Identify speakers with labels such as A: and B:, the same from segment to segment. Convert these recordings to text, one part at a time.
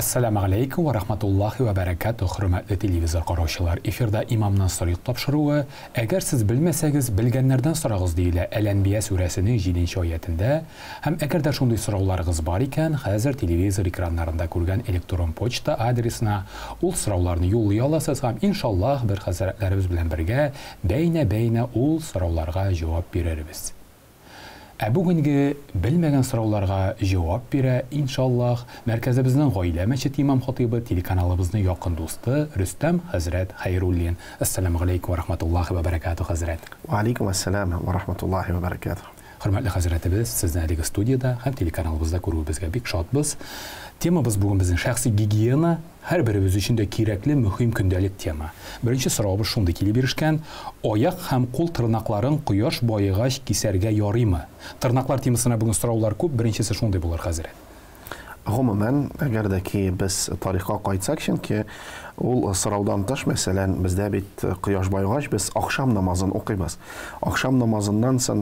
A: Әссәламү галәйкүм вә рахматуллаһи вә бәрәкәтүһ, хөрмәтле телевизор караучылар! Эфирда Имамнан сорыйк тапшыруы. Әгәр сез белмәсәгез, белгәннәрдән сорагыз, диелә Әл-Әнбия сүрәсенең җиденче аятендә. Һәм әгәр дә шундый сорауларыгыз бар икән, хәзер телевизор экраннарында күргән электрон почта адресына ул сорауларны юллый аласыз һәм, иншаллаһ, бер хәзрәтләребез белән бергә бәйнә-бәйнә ул сорауларга җавап бирербез. Ә бүгенге белмәгән сорауларга җавап бирә, иншаллаһ, мәркәзебезнең Гаилә мәчете имам-хатыйбы, телеканалыбызның якын дусты Рөстәм хәзрәт Хәйруллин. Әссәламү галәйкүм вә рахматуллаһи вә бәрәкәтүһ, хәзрәт.
B: Вә алейкум әссәлам вә рахматуллаһи вә бәрәкәтүһ.
A: Хөрмәтле хәзрәтебез, сезне әлеге студиядә һәм телеканалыбызда күрүебезгә бик шатбыз. Темабыз бүген безнең шәхси гигиена, һәрберебез өчен дә кирәкле, мөһим көндәлек тема. Беренче соравыбыз шундый килеп ирешкән, аяк һәм кул тырнакларын кояш баегач кисәргә ярыймы? Тырнаклар темасына бүген сораулар күп, беренчесе шундый булыр, хәзрәт.
B: Гомумән, әгәр дә ки без тарихка кайтсак, чөнки ул сораудан тыш, мәсәлән, бездә бит кояш баегач без ахшам намазын укыйбыз. Ахшам намазыннан соң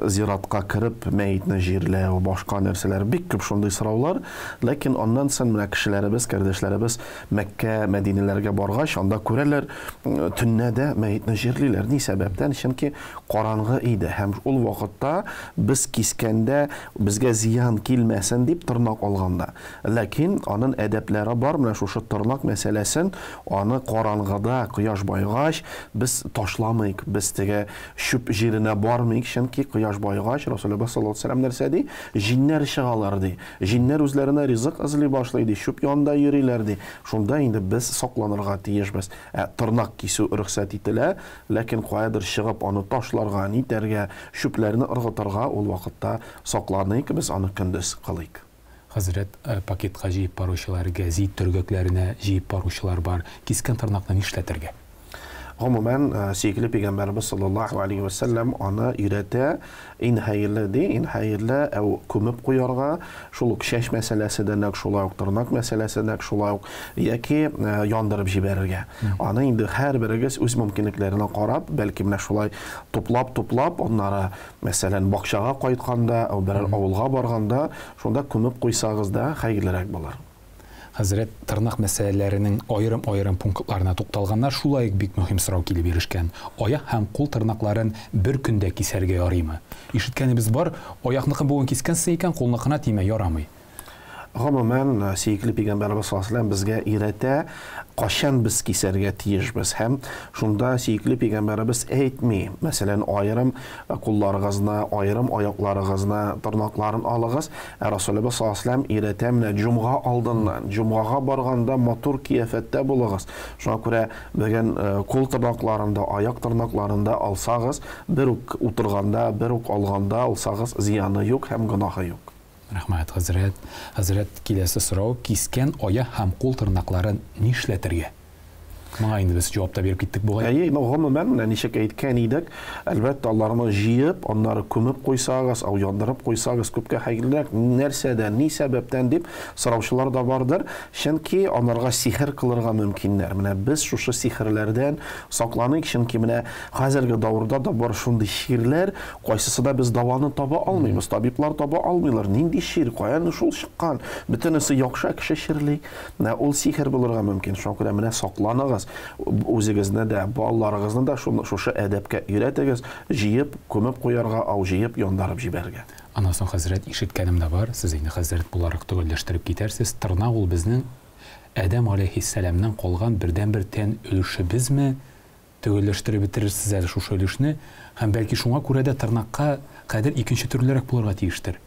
B: зиратка кереп мәетне җирләү, башка нәрсәләр, бик күп шундый сораулар. Ләкин аннан соң менә кешеләребез, кардәшләребез Мәккә, Мәдинәләргә баргач, анда күрәләр, төннә дә мәетне җирлиләр. Ни сәбәптән? Чөнки караңгы иде һәм ул вакытта без кискәндә безгә зыян килмәсен дип тырнак алганда. Ләкин анын әдәпләре бар, менә шушы тырнак мәсьәләсен, аны караңгыда, кояш баегач, без ташламыйк, без теге чүп җиренә бармыйк, чөнки кояш баегач, Расулебез саллаллаһу алейһи ва сәлләм нәрсә ди? Җиннәр чыгалар, ди. Җиннәр үзләренә ризык эзли башлый, ди, чүп янында йөриләр, ди. Шунда инде без сакланырга тиешбез. Ә тырнак кисү рөхсәт ителә, ләкин каядыр чыгып аны ташларга, нитәргә, чүпләрне ыргытырга ул вакытта сакланыйк, без аны көндез кылыйк.
A: Хәзрәт, пакетка җыеп баручылар, гәзит төргәкләренә җыеп баручылар бар. Кискән тырнакны нишләтергә?
B: Гомумән, сөекле пәйгамбәребез саллаллаһу алейһи вә сәлләм аны өйрәтә, иң хәерле ди, иң хәерле әү күмеп куярга, шул ук чәч мәсьәләсе дә нәкъ шулай ук, тырнак мәсьәләсе нәкъ шулай ук, яки яндырып җибәрергә. Аны инде һәрберегез үз мөмкинлекләренә карап, бәлки менә шулай туплап-туплап, аннары, мәсәлән, бакчага кайтканда, әү берәр авылга барганда, шунда күмеп куйсагыз да хәерлерәк булыр.
A: Хәзрәт, тырнак мәсьәләләренең аерым-аерым пунктларына тукталганнар, шулай ук бик мөһим сорау килеп ирешкән, аяк һәм кул тырнакларын бер көндә кисәргә ярыймы? Ишеткәнебез бар, аякныкын бүген кискәнсең икән, кулныкына тимә, ярамый.
B: Гомумән, сөекле пәйгамбәребез саллаллаһу алейһи ва сәлләм безгә өйрәтә, кайчан без кисәргә тиешбез. Һәм шунда сөекле пәйгамбәребез әйтми, мәсәлән, аерым кулларыгызны, аерым аякларыгызны, тырнакларын алыгыз. Ә Расулебез саллаллаһу алейһи ва сәлләм өйрәтә, менә җомга алдыннан, җомгага барганда матур кыяфәттә булыгыз. Шуңа күрә бүген кул тырнакларын да, аяк тырнакларын да алсагыз, бер үк утырганда, бер үк алганда алсагыз, зыяны юк һәм гөнаһы юк.
A: Рәхмәт, хәзрәт. Хәзрәт, киләсе сорау, кискән аяк һәм кул тырнакларын нишләтергә? Моңа инде без җавап та биреп киттек бугай.
B: Әйе, ну, гомумән, менә ничек әйткән идек, әлбәттә, аларны җыеп, аннары күмеп куйсагыз, ау яндырып куйсагыз, күпкә хәерлерәк. Нәрсәдән, ни сәбәптән дип сораучылар да бардыр. Чөнки анарга сихер кылырга мөмкиннәр. Менә без шушы сихерләрдән сакланыйк, чөнки менә хәзерге давырда да бар шундый чирләр, Кайсысы да без дәваны таба алмыйбыз, табиблар таба алмыйлар. Нинди чир, каян шул чыккан? Бөтенесе яхшы, ә кеше чирли. Менә ул сихер булырга мөмкин. Шуңа күрә менә сакланыгыз. Үзегезне дә, балаларыгызны да шуны шушы әдәпкә өйрәтегез, җыеп, күмеп куярга, ау җыеп, яндырып җибәрергә.
A: Аннан соң, хәзрәт, ишеткәнем дә бар, сез инде хәзрәт буларак төгәлләштереп китәрсез, тырнак ул безнең Адәм галәйһиссәламнән калган бердәнбер тән өлешебезме, Төгәлләштереп бетерерсез әле шушы өлешне, һәм бәлки шуңа күрә дә тырнакка кадер икенче төрлерәк булырга тиештер.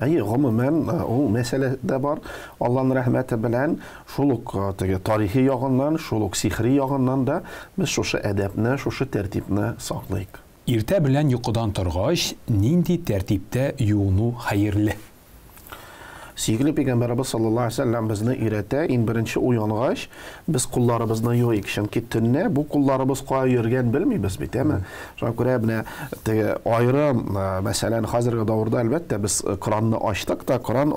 B: Әйе, гомумән, ул мәсьәлә дә бар. Алланың рәхмәте белән, шул ук теге тарихи ягыннан, шул ук сихри ягыннан да без шушы әдәпне, шушы тәртипне саклыйк.
A: Иртә белән йокыдан торгач, нинди тәртиптә юыну хәерле?
B: Сөекле пәйгамбәребез саллаллаһу алейһи ва сәлләм безне өйрәтә, иң беренче уянгач, без кулларыбызны юыйк, чөнки төнлә бу кулларыбыз кая йөргән белмибез бит, әме? Шуңа күрә менә теге аерым, мәсәлән, хәзерге давырда, әлбәттә, без кранны ачтык та, кран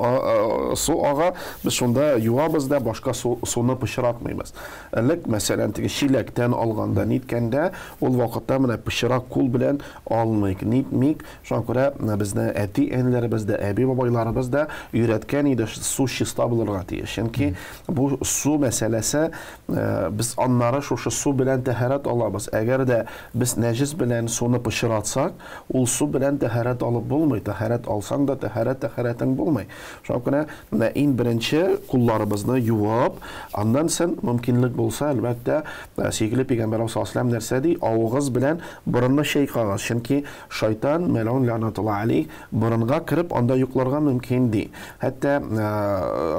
B: су ага, без шунда юабыз да, башка су, суны пычратмыйбыз. Элек, мәсәлән, теге чиләктән алганда, ниткәндә, ул вакытта менә пычрак кул белән алмыйк, нитмик. Шуңа күрә безне әти-әниләребез дә, әби-бабайларыбыз да өйрәткән. өйрәткән иде, су чиста булырга тиеш. Чөнки бу су мәсьәләсе, без аннары шушы су белән тәһарәт алабыз. Әгәр дә без нәҗес белән суны пычратсак, ул су белән тәһарәт алып булмый. Тәһарәт алсаң да тәһарәт тәһарәтең булмый. Шуңа күрә менә иң беренче кулларыбызны юып, аннан соң мөмкинлек булса, әлбәттә, сөекле пәйгамбәребез саллаллаһу алейһи ва сәлләм нәрсә ди? Авыгыз белән борынны чайкагыз. Чөнки шайтан, мәлгун ләгънәтуллаһи алейһ, борынга кереп, анда йокларга мөмкин ди. Хәтта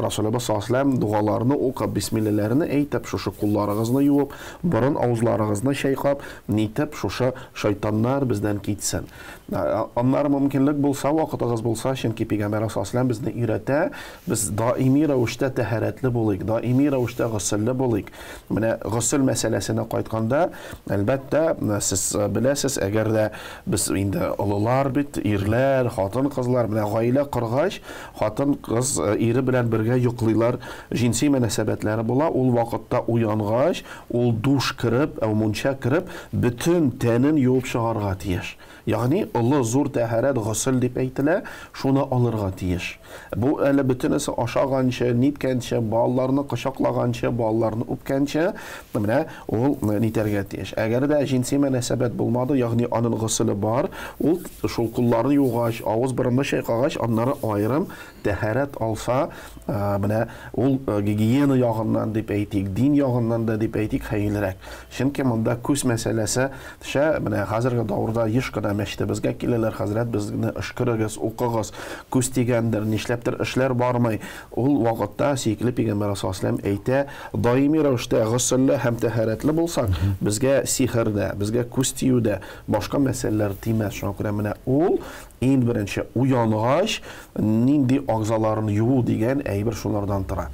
B: Расулыбыз саллаллаһу алейһи ва сәлләм догаларны укып, бисмилләләрне әйтеп, шушы кулларыгызны юып, борын авызларыгызны чайкап, нитеп, шушы шайтаннар бездән китсен. Аннары мөмкинлек булса, вакытыгыз булса, чөнки Пәйгамбәребез саллаллаһу алейһи ва сәлләм безне өйрәтә, без даими рәвештә тәһарәтле булыйк, даими рәвештә госелле булыйк. Менә госел мәсьәләсенә кайтканда, әлбәттә, сез беләсез, әгәр дә без инде олылар бит, ирләр, хатын-кызлар, менә гаилә коргач, хатын-кыз ире белән бергә йоклыйлар, җинси мөнәсәбәтләре була, ул вакытта уянгач, ул душ кереп, мунча кереп, бөтен тәнен юып чыгарга тиеш. Ягъни олы зур тәһарәт госел дип әйтелә, шуны алырга тиеш. Бу әле бөтенесе ашаганчы, ниткәнче, балаларны кочаклаганчы, балаларны үпкәнче, менә ул нитәргә тиеш. Әгәр дә җинси мөнәсәбәт булмады, ягъни аның госеле бар, ул шул кулларын югач, авыз борынны чайкагач, аннары аерым тәһарәт алса, менә ул гигиена ягыннан дип әйтик, дин ягыннан да дип әйтик, хәерлерәк. Чөнки монда күз мәсьәләсе төшә. Менә хәзерге дәвердә еш кына мәчетебезгә киләләр, хәзрәт, безне өшкерегез, укыгыз, күз тигәндер, нишләптер эшләр бармый. Ул вакытта сөекле пәйгамбәр саллаллаһу алейһи ва сәлләм әйтә, даими рәвештә госелле һәм тәһарәтле булсак, безгә сихер дә, безгә күз тию дә, башка мәсьәләләр тимәс. Шуңа күрә менә ул иң беренче уянгач, нинди агзаларын юуу дигән әйбер шулардан тора.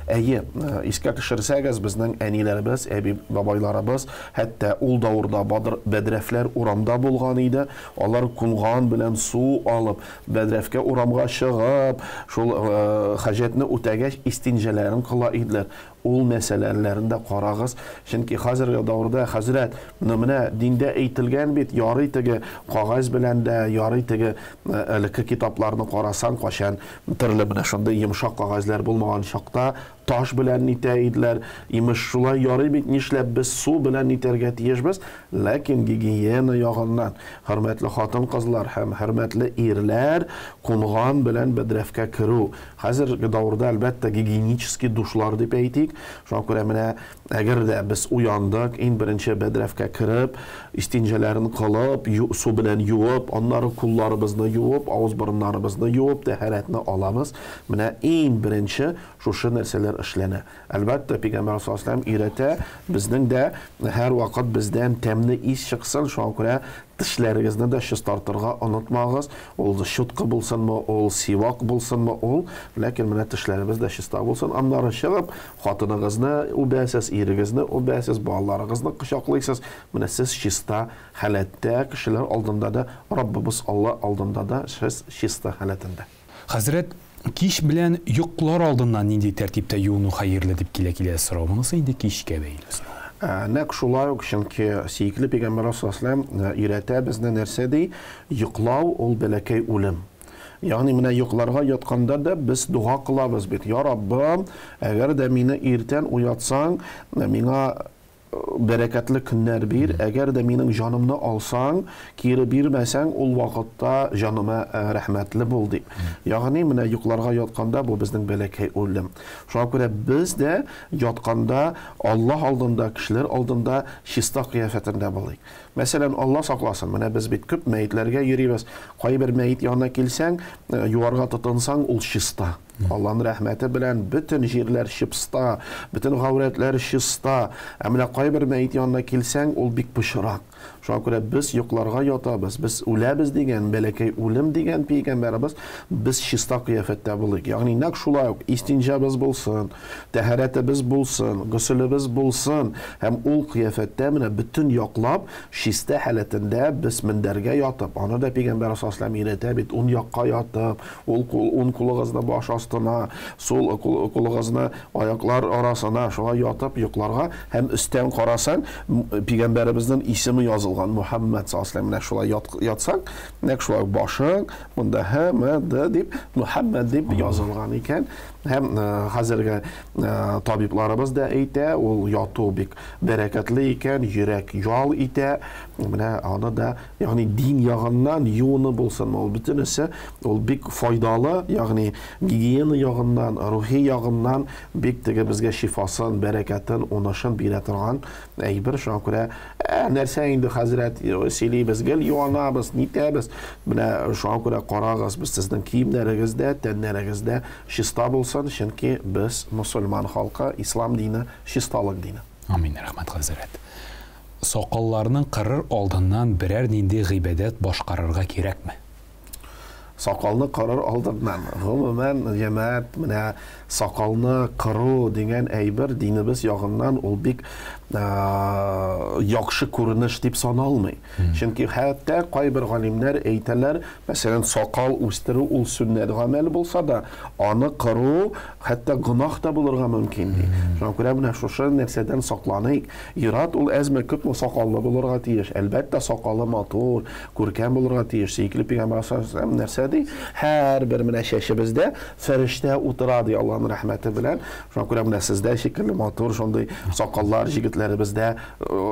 B: Әйе, искә төшерсәгез, безнең әниләребез, әби бабайларыбыз, хәтта ул дәвердә бәдрәфләр урамда булган иде. Алар кунган белән су алып, бәдрәфкә урамга чыгып, шул хаҗәтне үтәгәч, истинҗәләрен кыла иделәр. Ул мәсьәләләрен дә карагыз, чөнки хәзерге дәвердә, хәзрәт, менә диндә әйтелгән бит, ярый теге кагаз белән дә, ярый теге элекке китапларны карасаң, кайчан төрле менә шундый йомшак кагазлар булмаган чакта таш белән нитә иделәр. Имеш, шулай ярый бит, нишләп без су белән нитәргә тиешбез? Ләкин гигиена ягыннан, хөрмәтле хатын-кызлар һәм хөрмәтле ирләр, кунган белән бәдрәфкә керү. Хәзерге дәвердә, әлбәттә, гигиенический душлар дип әйтик. Шуңа күрә менә әгәр дә без уяндык, иң беренче бәдрәфкә кереп, истинҗәләрен кылып, су белән юып, аннары кулларыбызны юып, авыз борыннарыбызны юып, тәһарәтне алабыз. Менә иң беренче шушы нәрсәләр эшләнә. Әлбәттә, Пәйгамбәр саллаллаһу алейһи ва сәлләм өйрәтә, безнең дә һәр вакыт бездән тәмле ис чыксын, шуңа күрә тешләрегезне дә чистартырга онытмагыз. Ул щетка булсынмы, ул сивак булсынмы, ул, ләкин менә тешләребез дә чиста булсын. Аннары чыгып, хатыныгызны үбәсез, ирегезне үбәсез, балаларыгызны кочаклыйсыз. Менә сез чиста халәттә, кешеләр алдында да, Раббыбыз Алла алдында да сез чиста халәтендә.
A: Хәзрәт, кич белән йоклар алдыннан нинди тәртиптә юыну хәерле дип килә сорау. Монысы инде кичкә бәйле сорау.
B: Нәкъ шулай ук, чөнки сөекле Пәйгамбәр саллаллаһу алейһи ва сәлләм өйрәтә безне нәрсә ди? Йоклау ул бәләкәй үлем. Ягъни менә йокларга ятканда да без дога кылабыз бит. Я Раббым, әгәр дә мине иртән уятсаң, миңа бәрәкәтле көннәр бир, әгәр дә минем җанымны алсаң, кире бирмәсәң, ул вакытта җаныма рәхмәтле бул дип. Ягъни менә йокларга ятканда бу безнең бәләкәй үлем. Шуңа күрә без дә ятканда Аллаһ алдында, кешеләр алдында чиста кыяфәтендә булыйк. Мәсәлән, Алла сакласын, менә без бит күп мәетләргә йөрибез. Кайбер мәет янына килсәң, юарга тотынсаң, ул чиста. Аллаһның рәхмәте белән бөтен җирләр чиста, бөтен гаурәтләр чиста. Ә менә кайбер мәет янына килсәң, ул бик пычрак. Шуңа күрә без йокларга ятабыз, без үләбез дигән, бәләкәй үлем дигән пәйгамбәребез, без чиста кыяфәттә булыйк. Ягъни нәкъ шулай ук истинҗабыз булсын, тәһарәтебез булсын, гөселебез булсын һәм ул кыяфәттә менә бөтен яклап чиста халәтендә без мендәргә ятып, аны да пәйгамбәр саллаллаһу алейһи ва сәлләм өйрәтә бит, ун якка ятып, ул кул, ун кулыгызны баш астына астына, сул кулыгызны аяклар арасына шулай ятып йокларга һәм өстән карасаң, пәйгамбәребезнең исеме язылган Мухаммад саллаллаһу алейһи менә шулай ятсаң, нәкъ шулай башың монда Һ М Д дип Мухаммад дип язылган икән. Һәм хәзерге табибларыбыз да әйтә, ул яту бик бәрәкәтле икән, йөрәк ял итә. Менә аны да, ягъни дин ягыннан юыны булсын, ул бөтенесе ул бик файдалы, ягъни гигиена ягыннан, рухи ягыннан бик теге безгә шифасын, бәрәкәтен, унышын бирә торган әйбер. Шуңа күрә нәрсә инде хәзрәт сөйлибез, гел юанабыз, нитәбез. Менә шуңа күрә карагыз, без сезнең киемнәрегездә, тәннәрегездә чиста булсын, чөнки без мусульман халкы, ислам дине, чисталык дине.
A: Амин, рәхмәт хәзрәт. Сакалларның кырыр алдыннан берәр нинди гыйбадәт башкарырга кирәкме?
B: Сакалны кырыр алдыннан, гомумән, җәмәгать, менә сакалны кыру дигән әйбер динебез ягыннан ул бик яхшы күренеш дип саналмый. Чөнки хәтта кайбер галимнәр әйтәләр, мәсәлән, сакал үстерү ул сөннәт гамәл булса да, аны кыру хәтта гөнаһ та булырга мөмкин ди. Шуңа күрә менә шушы нәрсәдән сакланыйк. Ир-ат ул әзме күпме сакаллы булырга тиеш. Әлбәттә, сакалы матур, күркәм булырга тиеш. Сөекле пәйгамбәр саллаллаһу нәрсә ди? Һәрбер менә чәчебездә фәрештә утыра ди Аллаһның рәхмәте белән. Шуңа күрә менә сездә шикелле матур шундый сакаллар җегетләребездә,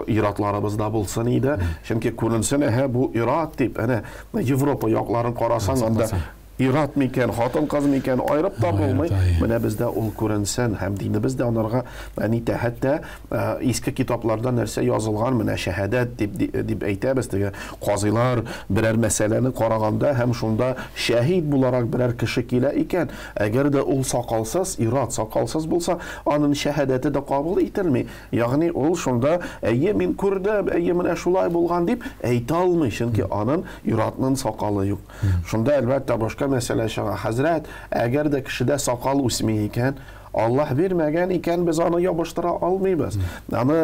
B: ир-атларыбызда булсын иде. Чөнки күренсен, әһә, бу ир-ат дип. Әнә Европа якларын карасаң, анда ир-ат микән, хатын-кыз микән, айырып та булмый. Менә бездә ул күренсен һәм динебез дә анарга нитә. Хәтта иске китапларда нәрсә язылган, менә шәһадәт дип дип әйтәбез, теге казыйлар берәр мәсьәләне караганда һәм шунда шәһид буларак берәр кеше килә икән, әгәр дә ул сакалсыз, ир-ат сакалсыз булса, аның шәһадәте дә кабул ителми. Ягъни ул шунда, әйе, мин күрдем, әйе, менә шулай булган дип әйтә алмый, чөнки аның ир-атның сакалы юк. Шунда әлбәттә башка мәсьәлә чыга. Хәзрәт, әгәр дә кешедә сакал үсми икән, Аллаһ бирмәгән икән, без аны ябыштыра алмыйбыз. Аны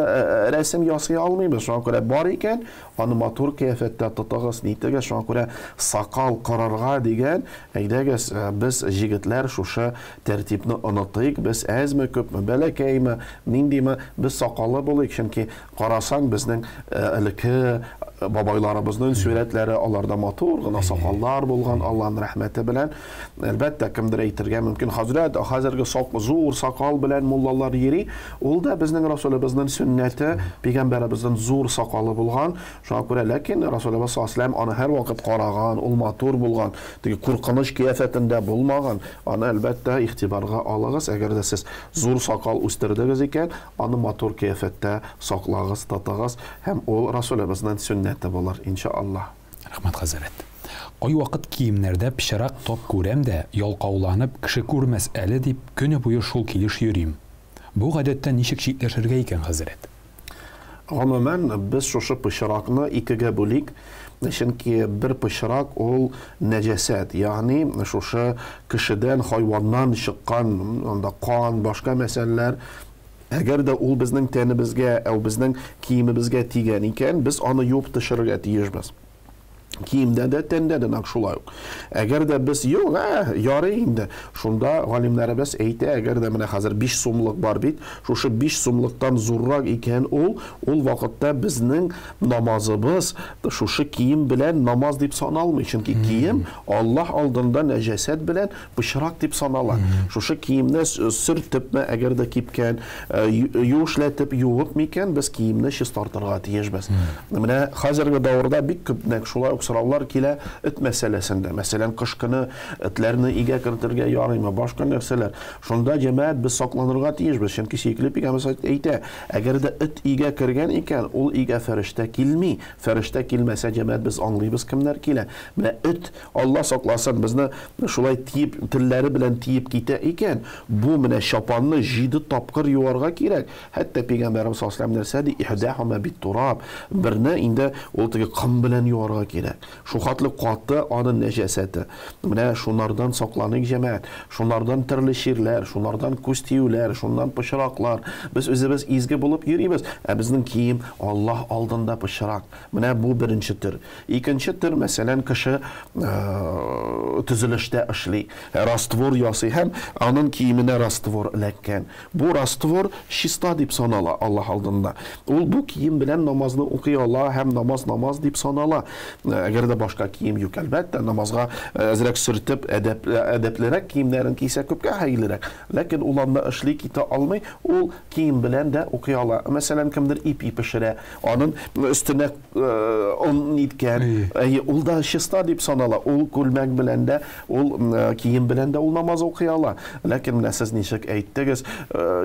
B: рәсем ясый алмыйбыз. Шуңа күрә бар икән, аны матур кыяфәттә тотыгыз, нитегез. Шуңа күрә сакал кырырга дигән, әйдәгез, без җегетләр шушы тәртипне онытыйк. Без әзме, күпме, бәләкәйме, ниндиме, без сакаллы булыйк, чөнки карасаң, безнең элекке бабайларыбызның сурәтләре, аларда матур гына сакаллар булган, Аллаһның рәхмәте белән. Әлбәттә, кемдер әйтергә мөмкин, хәзрәт, хәзерге зур сакал белән муллалар йөри. Ул да безнең Расулыбызның сөннәте, пәйгамбәребезнең зур сакалы булган. Шуңа күрә, ләкин Расулыбыз саллаллаһу алейһи ва сәлләм аны һәрвакыт караган, ул матур булган, теге куркыныч кыяфәтендә булмаган. Аны әлбәттә игътибарга алыгыз. Әгәр дә сез зур сакал үстердегез икән, аны матур кыяфәттә саклагыз, тотыгыз һәм ул Расулыбызның сөннәте булыр, иншаллаһ.
A: Рәхмәт, хәзрәт. Кайвакыт киемнәрдә пычрак тап күрәм дә, ялкауланып, кеше күрмәс әле дип, көне буе шул килеш йөрим. Бу гадәттән ничек читләшергә икән, хәзрәт?
B: Гомумән, без шушы пычракны икегә бүлик, чөнки бер пычрак ул нәҗәсәт, ягъни шушы кешедән, хайваннан чыккан, анда кан, башка мәсьәләләр. Әгәр дә ул безнең тәнебезгә, әү безнең киемебезгә тигән икән, без аны юып төшерергә тиешбез. Киемдә дә, тәндә дә нәкъ шулай ук. Әгәр дә без юк, ярый инде. Шунда галимнәребез әйтә, әгәр дә менә хәзер 5 сумлык бар бит, шушы 5 сумлыктан зуррак икән ул, ул вакытта безнең намазыбыз шушы кием белән намаз дип саналмый, чөнки кием Аллаһ алдында нәҗәсәт белән пычрак дип санала. Шушы киемне сөртепме, әгәр дә кипкән, юешләтеп юып микән, без киемне чистартырга тиешбез. Менә хәзерге дәвердә бик күп нәкъ шулай ук сораулар килә эт мәсьәләсендә. Мәсәлән, кыш көне этләрне өйгә кертергә ярыймы, башка нәрсәләр. Шунда җәмәгать без сакланырга тиешбез, чөнки сөекле пәйгамбәребез әйтә, әгәр дә эт өйгә кергән икән, ул өйгә фәрештә килми. Фәрештә килмәсә, җәмәгать без аңлыйбыз кемнәр килә. Менә эт, Алла сакласын, безне шулай тиеп, телләре белән тиеп китә икән, бу менә чапанны 7 тапкыр юарга кирәк. Хәтта пәйгамбәребез саллаллаһу алейһи ва сәлләм нәрсә ди? Ихдахума биттураб. Берне инде ул теге ком белән юарга кирәк. кирәк. Шул хәтле каты аның нәҗасәте. Менә шунардан сакланыйк, җәмәгать. Шунардан төрле чирләр, шунардан күз тиюләр, шуннан пычраклар. Без үзебез изге булып йөрибез, ә безнең кием Аллаһ алдында пычрак. Менә бу беренче төр. Икенче төр, мәсәлән, кеше төзелештә эшли, раствор ясый һәм аның киеменә раствор эләккән. Бу раствор чиста дип санала Аллаһ алдында. Ул бу кием белән намазны укый ала һәм намаз намаз дип санала. Әгәр дә башка кием юк, әлбәттә, намазга әзрәк сөртеп, әдәп, әдәплерәк киемнәрен кисә күпкә хәерлерәк. Ләкин ул анда эшли китә алмый, ул кием белән дә укый ала. Мәсәлән, кемдер ипи пешерә, аның өстенә он ниткән, әйе, ул да чиста дип санала. Ул күлмәк белән дә, ул кием белән дә ул намаз укый ала. Ләкин менә сез ничек әйттегез,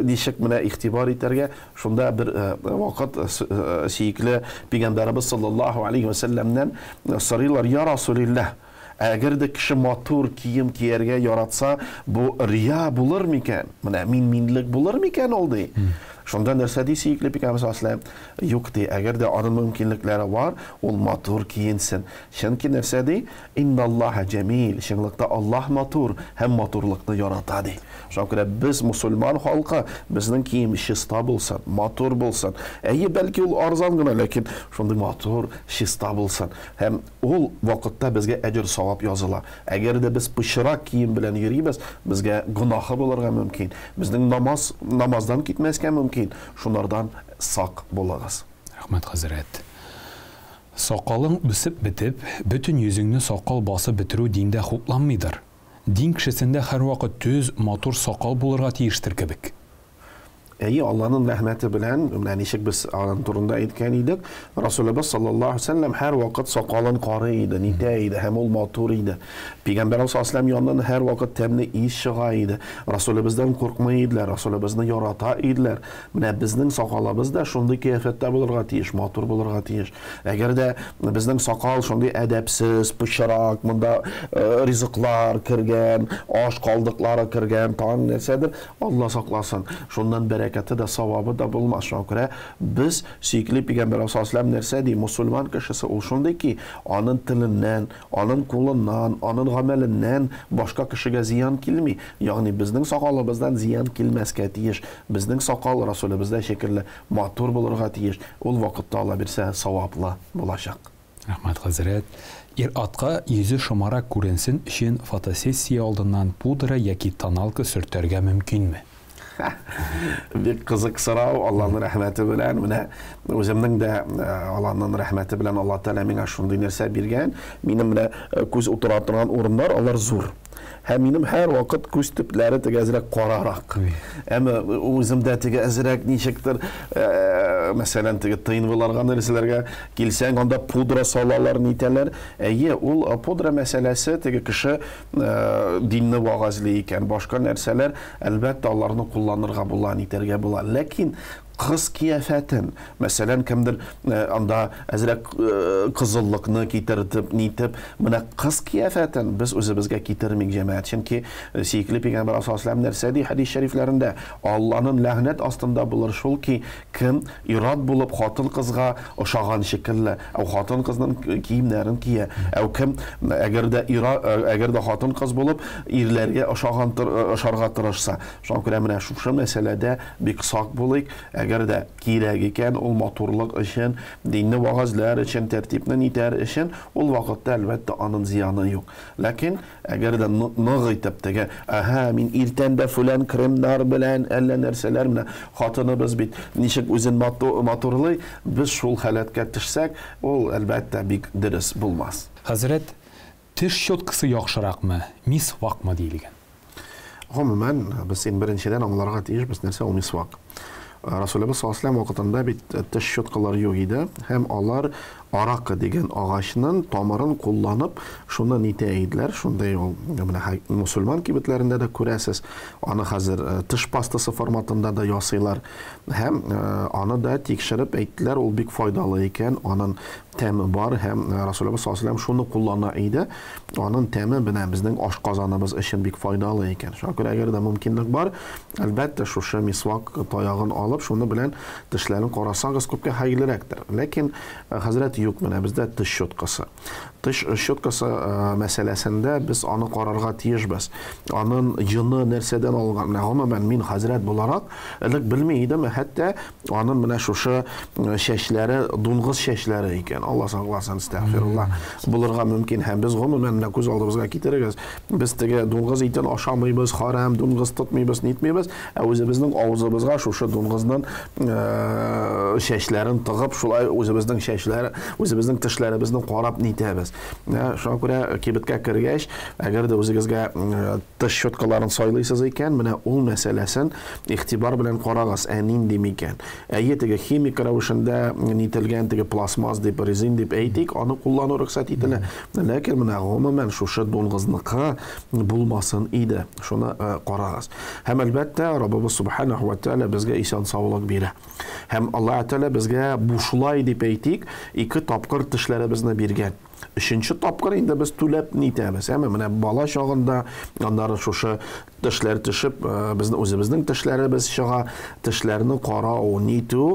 B: ничек менә игътибар итәргә, шунда бер вакыт сөекле пәйгамбәребез саллаллаһу алейхи ва сәлләмнән сорыйлар: "Я Расулиллаһ, әгәр дә кеше матур кием кияргә яратса, бу рия булыр микән? Менә мин-минлек булыр микән ул?" ди. Шунда нәрсә ди сөекле пәйгамбәребез саллаллаһу алейһи ва сәлләм? Юк, ди, әгәр дә аның мөмкинлекләре бар, ул матур киенсен. Чөнки нәрсә ди? Инналлаһа җәмил, чынлыкта Аллаһ матур һәм матурлыкны ярата, ди. Шуңа күрә без мусульман халкы, безнең кием чиста булсын, матур булсын. Әйе, бәлки ул арзан гына, ләкин шундый матур, чиста булсын. Һәм ул вакытта безгә әҗер-савап языла. Әгәр дә без пычрак кием белән йөрибез, безгә гөнаһы булырга мөмкин. Безнең намаз намаздан китмәскә мөмкин. Шунардан сак булыгыз.
A: Рәхмәт, хәзрәт. Сакалың үсеп бетеп, бөтен йөзеңне сакал басып бетерү диндә хупланмыйдыр. Дин кешесендә һәрвакыт төз, матур сакал булырга тиештер кебек.
B: Әйе, Алланың рәхмәте белән, менә ничек без аның турында әйткән идек, Расулыбыз саллаллаһу алейһи вәсәлләм һәрвакыт сакалын карый иде, нитә иде һәм ул матур иде. Пәйгамбәребез саллаллаһу алейһи вәсәлләм яныннан һәрвакыт тәмле ис чыга иде. Расулыбыздан куркмый иделәр, Расулыбызны ярата иделәр. Менә безнең сакалыбыз да шундый кыяфәттә булырга тиеш, матур булырга тиеш. Әгәр дә безнең сакал шундый әдәпсез, пычрак, монда ризыклар кергән, аш калдыклары кергән, тагын нәрсәдер, Алла сакласын, шуннан бәрәкәте дә, савабы да булмас. Шуңа күрә без, сөекле пәйгамбәребез саллаллаһу алейһи ва сәлләм нәрсә ди? Мусульман кешесе ул шундый ки, анын теленнән, анын кулыннан, анын гамәленнән башка кешегә зыян килми. Ягъни безнең сакалыбыздан зыян килмәскә тиеш. Безнең сакал Расулебездә шикелле матур булырга тиеш. Ул вакытта, Алла бирсә, саваплы булачак.
A: Рәхмәт, хәзрәт. Ир-атка йөзе шомарак күренсен өчен фотосессия алдыннан пудра яки тоналка сөртәргә мөмкинме?
B: Бик кызык сорау, Алланың рәхмәте белән. Менә үземнең дә Алланың рәхмәте белән Алла Тәгалә миңа шундый нәрсә биргән. Минем менә күз утыра торган урыннар, алар зур. Һәм минем һәрвакыт күз төпләре теге әзрәк карарак. Әмма үземдә теге әзрәк ничектер, мәсәлән, теге ТНВларга нәрсәләргә килсәң, анда пудра салалар, нитәләр. Әйе, ул пудра мәсьәләсе теге кеше динне вагазли икән, башка нәрсәләр, әлбәттә, аларны кулланырга була, нитәргә була. Ләкин кыз кияфәтен, мәсәлән, кемдер анда әзрәк кызыллыкны китертеп, нитеп, менә кыз кияфәтен без үзебезгә китермик, җәмәгать. Чөнки сөекле пәйгамбәр саллаллаһу алейһи ва сәлләм нәрсә ди хәдис шәрифләрендә? Алланың ләгънәт астында булыр шул ки, кем ир-ат булып хатын-кызга ошаган шикелле, әү хатын-кызның киемнәрен кия, әү кем әгәр дә ира, әгәр дә хатын-кыз булып ирләргә ошаган ошарга тырышса. Шуңа күрә менә шушы мәсьәләдә бик сак булыйк. Әгәр дә кирәк икән, ул матурлык өчен, динне вагазләр өчен, тәртипне нитәр өчен, ул вакытта, әлбәттә, аның зыяны юк. Ләкин әгәр дә нык итеп теге, әһә, мин иртән дә фүлән кремнар белән әллә нәрсәләр, менә хатыныбыз бит ничек үзен матурлый, без шул халәткә төшсәк, ул, әлбәттә, бик дөрес булмас.
A: Хәзрәт, теш щеткасы яхшыракмы, мисвакмы диелгән?
B: Гомумән, без иң беренчедән аңларга тиешбез, нәрсә ул мисвак. Расулебез саллаллаһу алейһи ва сәлләм вакытында бит теш щеткалар юк иде, һәм алар арака дигән агачның тамырын кулланып, шуны нитә иделәр. Шундый ул менә мусульман кибетләрендә дә күрәсез. Аны хәзер теш пастасы форматында да ясыйлар. Һәм аны да тикшереп әйттеләр, ул бик файдалы икән, аның тәме бар һәм Расулыбыз саллаллаһу алейһи ва сәлләм шуны куллана иде. Аның тәме менә безнең ашказаныбыз өчен бик файдалы икән. Шуңа күрә әгәр дә мөмкинлек бар, әлбәттә, шушы мисвак таягын алып, шуны белән тешләрен карасагыз күпкә хәерлерәктер. Ләкин, хәзрәт, юк, менә бездә теш щеткасы. Теш щеткасы мәсьәләсендә без аны карарга тиешбез. Аның йоны нәрсәдән алынган? Менә гомумән мин хәзрәт буларак элек белми идем, хәтта аның менә шушы чәчләре дуңгыз чәчләре икән. Алла сакласын, әстәгъфирулла. Булырга мөмкин һәм без гомумән менә күз алдыбызга китерегез. Без теге дуңгыз итен ашамыйбыз, харам, дуңгыз тотмыйбыз, нитмибез, ә үзебезнең авызыбызга шушы дуңгызның чәчләрен тыгып, шулай үзебезнең чәчләре, үзебезнең тешләребезне карап нитәбез. Шуңа күрә кибеткә кергәч, әгәр дә үзегезгә теш щеткаларын сайлыйсыз икән, менә ул мәсьәләсен игътибар белән карагыз, ә нинди микән? Әйе, теге химик рәвешендә нителгән теге пластмасс дип, резин дип әйтик, аны куллану рөхсәт ителә. Ләкин менә гомумән шушы дуңгызныкы булмасын иде. Шуны карагыз. Һәм әлбәттә, Раббыбыз Субханаһу ва Тааля безгә исән саулык бирә. Һәм Аллаһ Тааля безгә бушлай дип әйтик, ике тапкыр тешләребезне биргән. Өченче тапкыр инде без түләп нитәбез. Әмма менә бала чагында аннары шушы тешләр төшеп, безнең үзебезнең тешләребез чыга. Тешләрне карау, нитү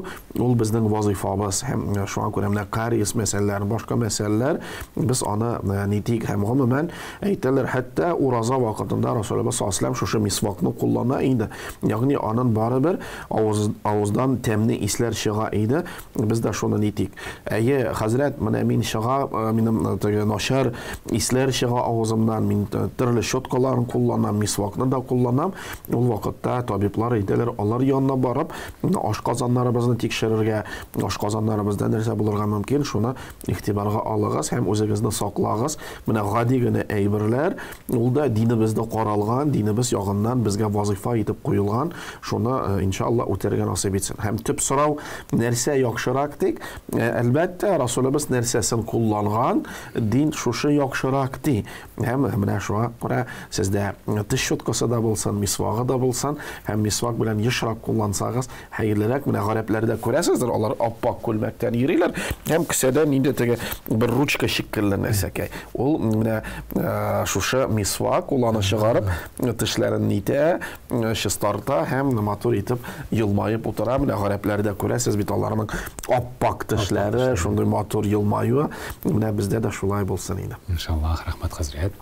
B: ул безнең вазифабыз. Һәм шуңа күрә менә кариес мәсьәләләре, башка мәсьәләләр без аны нитик һәм гомумән әйтәләр, хәтта ураза вакытында Расулыбыз саллаллаһу алейһи ва сәлләм шушы мисвакны куллана иде. Ягъни аның барыбер авыз, авыздан тәмле исләр чыга иде. Без дә шуны нитик. Әйе, хәзрәт, менә мин чыга, минем теге начар исләр чыга авызымнан, мин төрле щеткаларын кулланам, мисвакны да кулланам. Ул вакытта табиблар әйтәләр, алар янына барып, ашказаннарыбызны тикшерергә, ашказаннарыбызда нәрсә булырга мөмкин, шуны игътибарга алыгыз һәм үзегезне саклагыз. Менә гади генә әйберләр, ул да динебездә каралган, динебез ягыннан безгә вазифа итеп куелган, шуны иншалла үтәргә насыйп итсен. Һәм төп сорау, нәрсә яхшырак дик? Әлбәттә, Расулыбыз нәрсәсен кулланган, дин шушы яхшырак ди. Һәм менә шуңа күрә сездә теш щеткасы да булсын, мисвагы да булсын, һәм мисвак белән ешрак куллансагыз, хәерлерәк. Менә гарәпләрдә күрәсездер, алар аппак күлмәктән йөриләр, һәм кесәдә нинди теге бер ручка шикелле нәрсәкәй. Ул менә шушы мисвак, ул аны чыгарып, тешләрен нитә, чистарта һәм матур итеп елмаеп утыра. Менә гарәпләрдә күрәсез бит аларның аппак тешләре, шундый матур елмаюы. Менә бездә дә шулай булсын иде.
A: Иншаллаһ, рәхмәт, хәзрәт.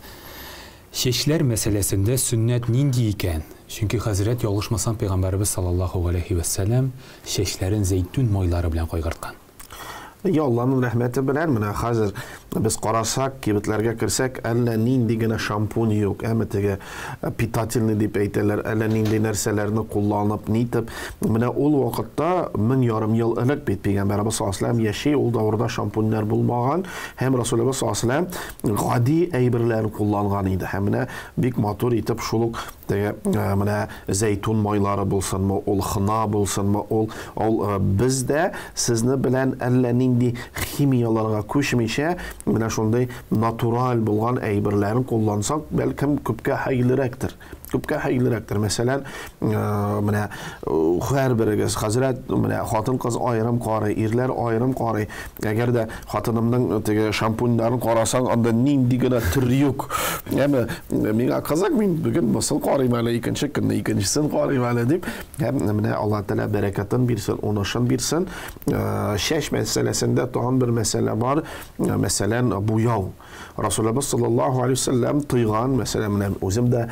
A: Чәчләр мәсьәләсендә сөннәт нинди икән? Чөнки хәзрәт, ялгышмасам, пәйгамбәребез саллаллаһу галәйһи вәссәлам чәчләрен зәйтүн майлары белән кайгырткан.
B: Я Алланың рәхмәте белән, менә хәзер без карасак, кибетләргә керсәк, әллә нинди генә шампунь юк, әмма теге питательный дип әйтәләр, әллә нинди нәрсәләрне кулланып, нитеп. Менә ул вакытта 1500 ел элек бит пәйгамбәребез саллаллаһу алейһи ва сәлләм яши, ул дәвердә шампуньнәр булмаган һәм Расулыбыз саллаллаһу алейһи ва сәлләм гади әйберләр кулланган иде. Һәм менә бик матур итеп шул ук теге менә зәйтүн майлары булсынмы, ул хна булсынмы, ул ул без дә сезне белән әллә нинди химияларга күчмичә, менә шундый натураль булган әйберләрен куллансак, бәлкем күпкә хәерлерәктер. Күпкә хәерлерәктер. Мәсәлән, менә һәрберегез, хәзрәт, менә хатын-кыз аерым карый, ирләр аерым карый. Әгәр дә хатынымның теге шампуньнарын карасаң, анда нинди генә төр юк. Әмма миңа кызык, мин бүген мосын карыйм әле, икенче көнне икенчесен карыйм әле дип. Һәм менә Аллаһ Тәгалә бәрәкәтен бирсен, унышын бирсен. Чәч мәсьәләсендә тагын бер мәсьәлә бар, мәсәлән, буяу. Расулыбыз саллаллаһу алейһи ва сәлләм тыйган, мәсәлән, менә үзем дә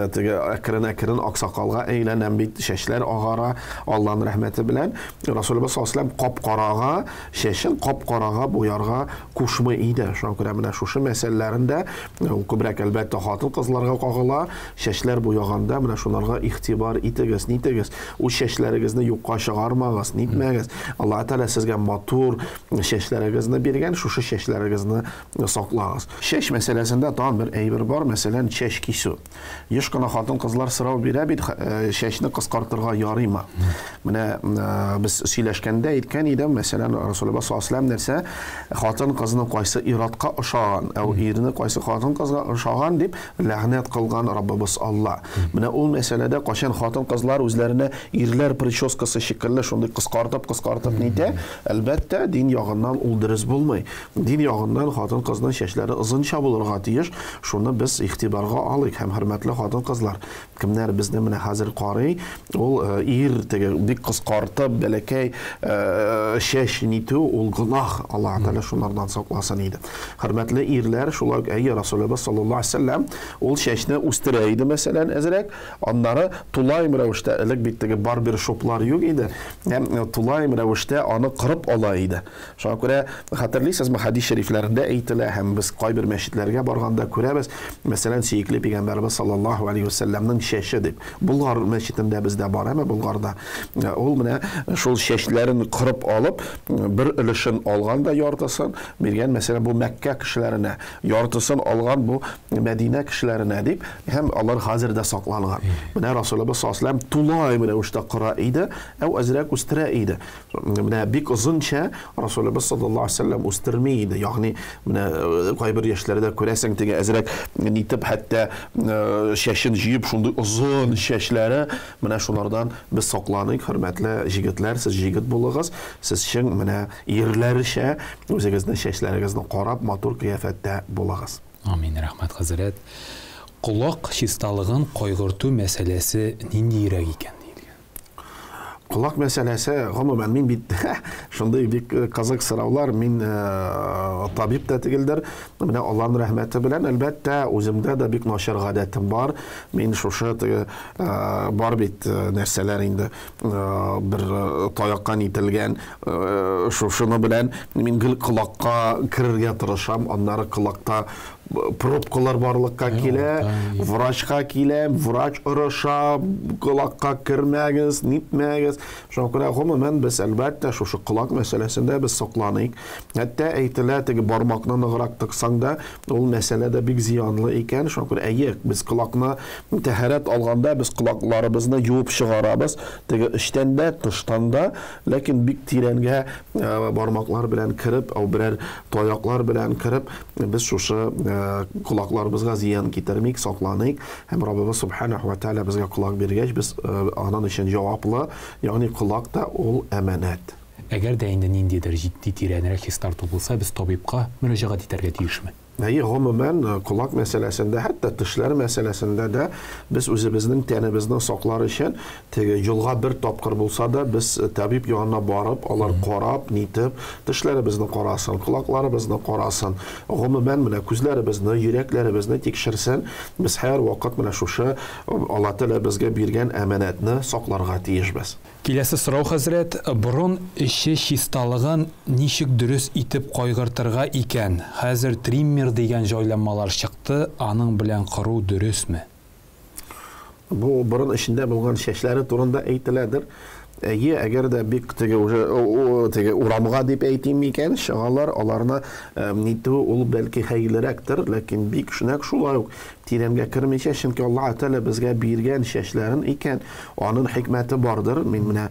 B: теге әкрен-әкрен аксакалга әйләнәм бит, чәчләр агара Аллаһның рәхмәте белән. Расулыбыз саллаллаһу алейһи ва сәлләм кап-карага, чәчен кап-карага буярга кушмый иде. Шуңа күрә менә шушы мәсьәләләрен дә ул күбрәк әлбәттә хатын-кызларга кагыла. Чәчләр буяганда менә шуларга игътибар итегез, нитегез. Үз чәчләрегезне юкка чыгармагыз, нитмәгез. Аллаһ Тәгалә сезгә матур чәчләрегезне биргән, шушы чәчләрегезне Колагыгызны саклагыз. Чәч мәсьәләсендә тагын бер әйбер бар, мәсәлән, чәч кисү. Еш кына хатын-кызлар сорау бирә бит, чәчне кыскартырга ярыймы? Менә без сөйләшкәндә әйткән идем, мәсәлән, Расулыбыз саллаллаһу алейһи нәрсә, хатын-кызны кайсы ир-атка ошаган, ә ирне кайсы хатын-кызга ошаган дип ләгънәт кылган Раббыбыз Алла. Менә ул мәсьәләдә кайчан хатын-кызлар үзләренә ирләр прическасы шикелле шундый кыскартып-кыскартып нитә, әлбәттә, дин ягыннан ул дөрес булмый. Дин ягыннан хатын-кызның чәчләре озынча булырга тиеш, шуны без игътибарга алыйк һәм хөрмәтле хатын-кызлар, кемнәр безне менә хәзер карый, ул ир теге бик кыскартып, бәләкәй чәч нитү ул гөнаһ, Аллаһ Тәгалә шунардан сакласын иде. Хөрмәтле ирләр, шулай ук әйе, Расулыбыз саллаллаһу алейһи вәсәлләм ул чәчне үстерә иде, мәсәлән, әзрәк, аннары тулаем рәвештә, элек бит теге барбершоплар юк иде, һәм тулаем рәвештә аны кырып ала иде. Шуңа күрә, хәтерлисезме, хәдис шәрифләрендә әйтелә һәм без кайбер мәчетләргә барганда күрәбез, мәсәлән, сөекле пәйгамбәребез саллаллаһу алейһи вә сәлләмнең чәче дип. Болгар мәчетендә бездә бар, әмма Болгарда. Ул менә шул чәчләрен кырып алып, бер өлешен алган да яртысын биргән, мәсәлән, бу Мәккә кешеләренә, яртысын алган бу Мәдинә кешеләренә дип, һәм алар хәзер дә сакланган. Менә Расулыбыз саллаллаһу алейһи вә сәлләм тулаем рәвештә кыра иде, әү әзрәк үстерә иде. Менә бик озынча Расулыбыз саллаллаһу алейһи вәсәлләм үстерми иде. Ягъни менә кайбер яшьләрдә күрәсең, теге әзрәк нитеп, хәтта чәчен җыеп, шундый озын чәчләре, менә шулардан без сакланыйк, хөрмәтле җегетләр, сез җегет булыгыз, сез чын менә ирләрчә үзегезнең чәчләрегезне карап, матур кыяфәттә булыгыз.
A: Амин, рәхмәт, хәзрәт. Колак чисталыгын кайгырту мәсьәләсе ниндиерәк икән?
B: Колак мәсьәләсе, гомумән, мин бит шундый бик кызык сораулар, мин табиб та түгелдер. Менә Аллаһның рәхмәте белән, әлбәттә, үземдә дә бик начар гадәтем бар. Мин шушы теге бар бит нәрсәләр инде бер таякка нителгән шушыны белән мин гел колакка керергә тырышам, аннары колакта пробкалар барлыкка килә, врачка киләм, врач орыша, колакка кермәгез, нитмәгез. Шуңа күрә, гомумән, без, әлбәттә, шушы колак мәсьәләсендә без сакланыйк. Хәтта әйтелә, теге бармакны ныграк тыксаң да, ул мәсьәлә дә бик зыянлы икән. Шуңа күрә, әйе, без колакны тәһарәт алганда без колакларыбызны юып чыгарабыз, теге эчтән дә, тыштан да, ләкин бик тирәнгә бармаклар белән кереп, ау берәр таяклар белән кереп, Без шушы колакларыбызга зыян китермик, сакланыйк һәм Раббыбыз Субханаһу ва Тааля безгә колак биргәч, без анын өчен җаваплы, ягъни колак та ул әманәт.
A: Әгәр дә инде ниндидер җитди тирәнрәк чистарту булса, без табибка мөрәҗәгать итәргә тиешме?
B: Әйе, гомумән, колак мәсьәләсендә, хәтта тешләр мәсьәләсендә дә без үзебезнең тәнебезне саклар өчен Теге елга бер тапкыр булса да без табиб янына барып, алар карап, нитеп, тешләребезне карасын, колакларыбызны карасын, гомумән, менә күзләребезне, йөрәкләребезне тикшерсен. Без һәрвакыт менә шушы Алла Тәгалә безгә биргән әманәтне сакларга тиешбез.
A: Киләсе сорау, хәзрәт, борын эче чисталыгын ничек дөрес итеп кайгыртырга икән? Хәзер триммер дигән җайланмалар чыкты, аның белән кыру дөресме?
B: Бу борын эчендә булган чәчләре турында әйтеләдер. Әйе, әгәр дә бик теге уже теге урамга дип әйтим микән, чыгалар, аларны нитү ул бәлки хәерлерәктер, ләкин бик нәкъ шулай ук тирәнгә кермичә, чөнки Аллаһ Тәгалә безгә биргән чәчләрен икән, аның хикмәте бардыр. Мин менә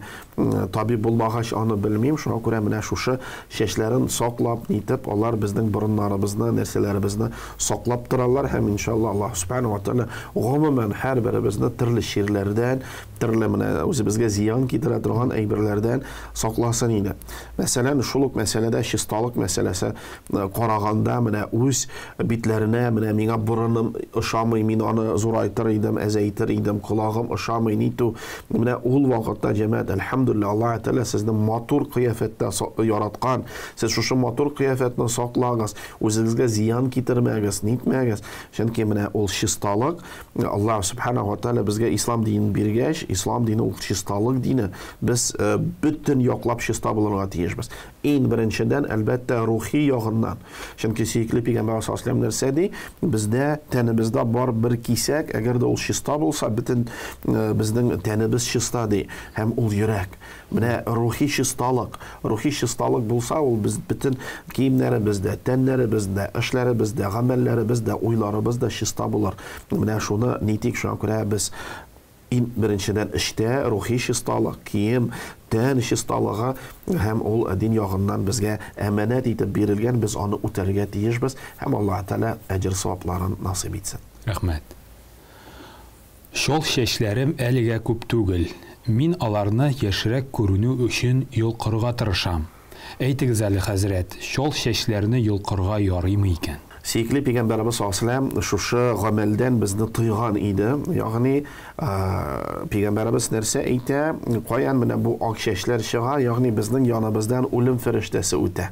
B: табиб булмагач аны белмим, шуңа күрә менә шушы чәчләрен саклап, нитеп, алар безнең борыннарыбызны, нәрсәләребезне саклап торалар һәм иншалла Аллаһ Субхану ва Тәгалә гомумән һәрберебезне төрле чирләрдән, төрле менә үзебезгә зыян китерә торган әйберләрдән сакласын иде. Мәсәлән, шул ук мәсьәләдә чисталык мәсьәләсе караганда менә үз битләренә, менә миңа борыным ошамый, мин аны зурайтыр идем, әзәйтер идем, колагым ошамый, нитү. Менә ул вакытта, җәмәгать, әлхәмдүлилләһ, Аллаһ Тәгалә сезне матур кыяфәттә яраткан. Сез шушы матур кыяфәтне саклагыз, үзегезгә зыян китермәгез, нитмәгез. Чөнки менә ул чисталык, Аллаһ Субханаһу ва Тәгалә безгә ислам динен биргәч, Ислам дине ул чисталык дине. Без бөтен яклап чиста булырга тиешбез. Иң беренчедән, әлбәттә, рухи ягыннан. Чөнки сөекле пәйгамбәр саллаллаһу алейһи ва нәрсә ди? Бездә тәнебездә бар бер кисәк, әгәр дә ул чиста булса, бөтен безнең тәнебез чиста ди. Һәм ул йөрәк. Менә рухи чисталык. Рухи чисталык булса, ул без бөтен киемнәребез дә, тәннәребез дә, эшләребез дә, гамәлләребез дә, уйларыбыз да чиста булыр. Менә шуны нитик, шуңа күрә без иң беренчедән эчтә рухи чисталык, кием, тән чисталыгы һәм ул дин ягыннан безгә әманәт итеп бирелгән, без аны үтәргә тиешбез һәм Аллаһ Тәгалә әҗер савапларын насыйп итсен.
A: Рәхмәт. Чал чәчләрем әлегә күп түгел. Мин аларны яшьрәк күренү өчен йолкырга тырышам. Әйтегез әле, хәзрәт, чал чәчләрне йолкырга ярыймы икән?
B: Сөекле пәйгамбәребез саллаллаһу алейһи ва сәлләм шушы гамәлдән безне тыйган иде. Ягъни, пәйгамбәребез нәрсә әйтә? Каян менә бу ак чәчләр чыга? Ягъни безнең яныбыздан үлем фәрештәсе үтә.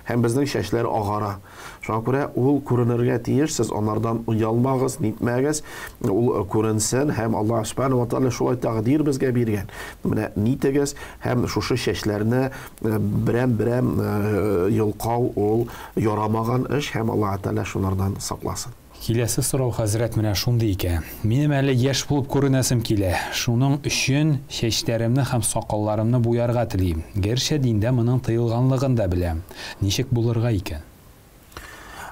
B: Һәм безнең чәчләр агара. Шуңа күрә ул күренергә тиеш, сез анардан оялмагыз, нитмәгез, ул күренсен һәм Аллаһ субхана ва тааля шулай тәкъдир безгә биргән. Менә нитегез һәм шушы чәчләрне берәм-берәм йолкау ул ярамаган эш һәм Аллаһ Тәгалә шулардан сакласын.
A: Киләсе сорау, хәзрәт, менә шундый икән. Минем әле яшь булып күренәсем килә. Шуның өчен чәчләремне һәм сакалларымны буярга телим. Гәрчә диндә моның тыелганлыгын да беләм. Ничек булырга икән?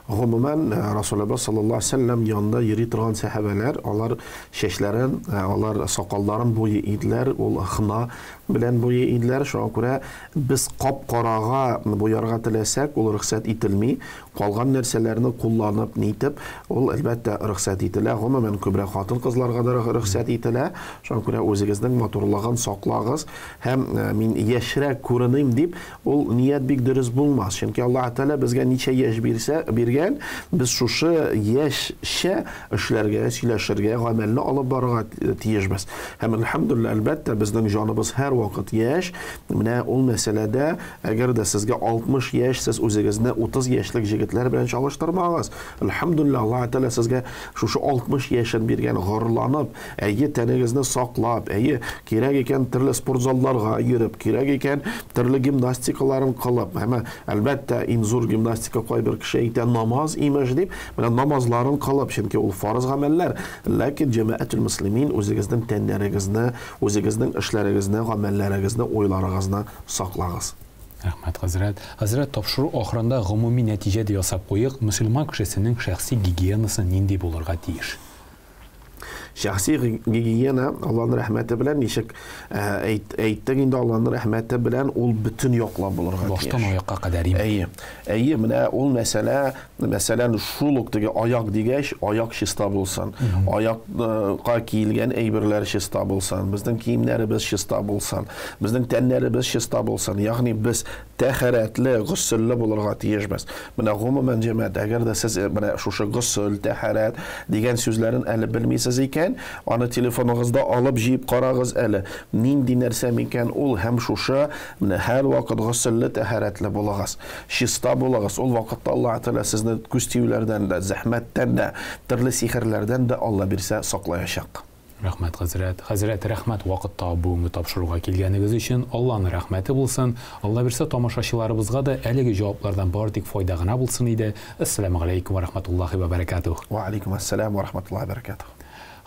B: Гомумән, Расулыбыз саллаллаһу алейһи ва сәлләм янында йөри торган сәхабәләр, алар чәчләрен, алар сакалларын буйый иделәр, ул хна белән буйый иделәр. Шуңа күрә без кап-карага буярга теләсәк, ул рөхсәт ителми. Калган нәрсәләрне кулланып, нитеп, ул әлбәттә рөхсәт ителә. Гомумән, күбрәк хатын-кызларга да рөхсәт ителә. Шуңа күрә үзегезнең матурлыгын саклагыз һәм мин яшьрәк күреним дип, Ул ният бик дөрес булмас, чөнки Аллаһ Тәгалә безгә ничә яшь бирсә, биргән, без шушы яшьчә эшләргә, сөйләшергә, гамәлне алып барырга тиешбез. Һәм әлхәмдүлилләһ, әлбәттә, безнең җаныбыз һәрвакыт яшь. Менә ул мәсьәләдә, әгәр дә сезгә 60 яшь, сез үзегезне 30 яшьлек җегетләр белән чагыштырмагыз. Әлхәмдүлилләһ, Аллаһ Тәгалә сезгә шушы 60 яшен биргән, горурланып, Әйе, тәнегезне саклап, әйе, кирәк икән төрле спортзалларга йөреп, кирәк икән төрле гимнастикаларын кылып, әмма, әлбәттә, иң зур гимнастика кайбер кеше әйтә, намаз имеш дип, менә намазларын кылып, чөнки ул фарыз гамәлләр. Ләкин җәмәгатүл мөслимин үзегезнең тәннәрегезне, үзегезнең эшләрегезне, гамәлләрегезне, уйларыгызны саклагыз.
A: Рәхмәт, хәзрәт. Хәзрәт, тапшыру ахырында гомуми нәтиҗә дә ясап куйык, мөселман кешесенең шәхси гигиенасы нинди булырга тиеш?
B: Шәхси гигиена Аллаһның рәхмәте белән ничек әйттек инде, Аллаһның рәхмәте белән ул бөтен яклап булырга тиеш.
A: Баштан аякка кадәр инде.
B: Әйе. Әйе, менә ул мәсьәлә, мәсәлән, шул ук теге аяк дигәч, аяк чиста булсын. Аякка киелгән әйберләр чиста булсын, безнең киемнәребез чиста булсын, безнең тәннәребез чиста булсын. Ягъни без тәһарәтле, госелле булырга тиешбез. Менә гомумән, җәмәгать, әгәр дә сез менә шушы госел, тәһарәт дигән сүзләрен әле белмисез икән, аны телефоныгызда алып җыеп карагыз әле. Нинди нәрсә микән ул һәм шушы менә һәрвакыт госелле, тәһарәтле булыгыз. Чиста булыгыз. Ул вакытта Аллаһ Тәгалә сезне күз тиюләрдән дә, зәхмәттән дә, төрле сихерләрдән дә Алла бирсә саклаячак.
A: Рәхмәт, хәзрәт. Хәзрәт, рәхмәт вакыт табып бүгенге тапшыруга килгәнегез өчен. Алланың рәхмәте булсын. Алла бирсә, тамашачыларыбызга да әлеге җаваплардан бары тик файда гына булсын иде. Әссәламегаләйкүм вә рәхмәтуллаһи вә бәрәкәтүһ.
B: Вә алейкум әссәлам вә рәхмәтуллаһи вә бәрәкәтүһ.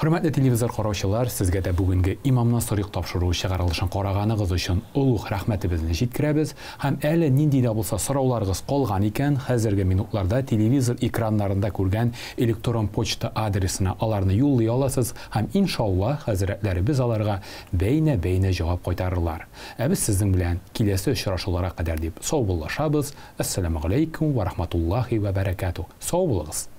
A: Хөрмәтле телевизор караучылар, сезгә дә бүгенге Имамнан сорыйк тапшыруы чыгарылышын караганыгыз өчен олуг рәхмәтебезне җиткерәбез. Һәм әле нинди дә булса сорауларыгыз калган икән, хәзерге минутларда телевизор экраннарында күргән электрон почта адресына аларны юллый аласыз һәм, иншалла, хәзрәтләребез аларга бәйнә-бәйнә җавап кайтарырлар. Ә без сезнең белән киләсе очрашуларга кадәр дип саубуллашабыз. Әссәламегаләйкүм вә рахматуллаһи вә бәрәкәтүһ. Сау булыгыз!